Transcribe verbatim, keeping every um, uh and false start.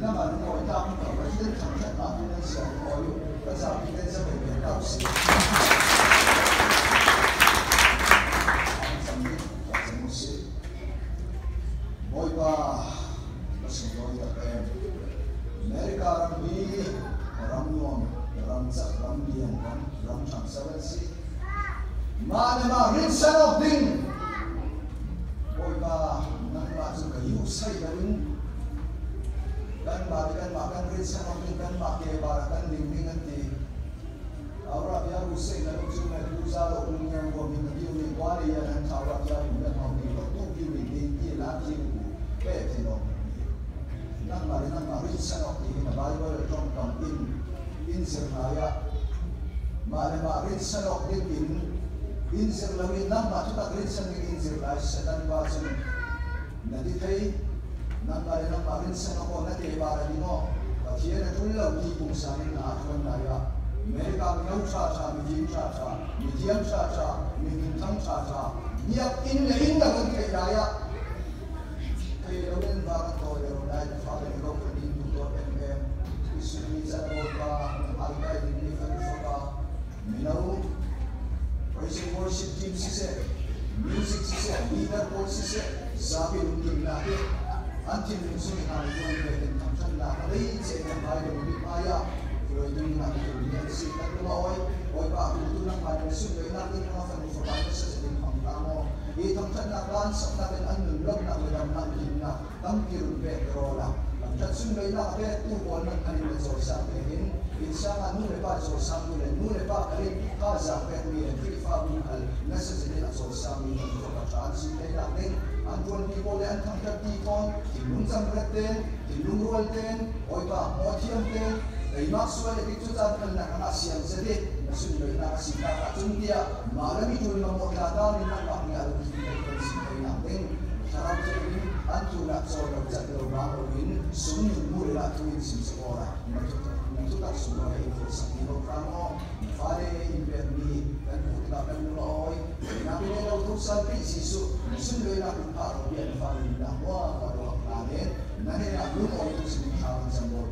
Nangmah nong awi ta, Pathian thangtatna tungah siang awi uh, ka zapi ten sa pen pen tau si. Bawipa, ka sunglawi tak pen America ram hi, ram nuam, ram cak, ram lian, ram, ram thangsak an si. Mah le mah rinsan awk ding. Bawipa, nangmah cu ka yu sai lo in, kanmah le kanmah kan rinsan awk ding, kanmah ke bar kan ding ding an ti. Aurabia Hussein na lungcung na tuza lo kung niang gua min na biu ni gua le ya nan thaurabia hum le hau ni lo tu biu ni ding ti la ti hu pe ti lo. Nangmah le nangmah rinsan awk ding in a Bible tawng kam in in zir lai ah. Mah le mah rinsan awk ding in in zir lo in nangmah thutak rinsan ding in zir lai Satan pa cun na ti thei. Nangmah le nangmah rinsan awk aw na te ba la ding aw. Pathian a tul lo ti kung sangin na a thuan lai ah. America mino ṭha ṭha, mithiang ṭha ṭha, mithiang ṭha ṭha, mihing thang ṭha ṭha, biak inn le inn na kan theih lai ah. Thei lo in ba kan tawi lo lai, fa le lo kan ding tu tawi em em. Isuk ni ca tawi pa, ai kai ding ni kan fa pa. Mino, praise and worship team siseh, music siseh, leader pawl siseh, zapi lungkimnak hi. An thinlung sung in an tuan vekin thangṭhatnak a lei ciah in a Bible bik mai ah, tuai dungnak hi. Ni an si tak lua oi, oi pa, tu tu nak mai sun venak in a fan fu pa na sa sa ding hong ta maw. I thangṭhatnak ban saknak in an nun lawmnak le damnak dinnak tampi run pek rawl a, lam ṭhat sung veina a pektu pawl nan an in a cawlsang pek in, inn sangah nu le pa cawlsang tu le nu le pa kal in thazaang pek mi le Khrihfabu khal nasa zet in a cawlsang mi kan thawk a ṭha an si thei nak ding. An ṭuanpi pawl le an thangṭhatpi pawl, thinlung camret ten, thinlung rual ten, awipa hmawthiam ten, Keimak sual le tikcu caan khalnak a ngah siang zet hi. Na sunloihnak a si takah cun tiah mah lam i tul mamawh tlata mi nangmah ngiah lo ti kan si theinak ding. Thlarau thiang in an tlunah cawl lo cat lo bang lo in sum nun mu le lah thu in simsak awla na thutak sunglawi in kholsak ti lo hram aw. Na fale in pek mi kan hmuh tikah kan lung a awi. Nak i ne lo thoksan pi Jesuh na sunloihnak in phah lo pian na fale in nak hua hua lo hak ta le na hnenah lung awi tu sin in thla kan cam bawl.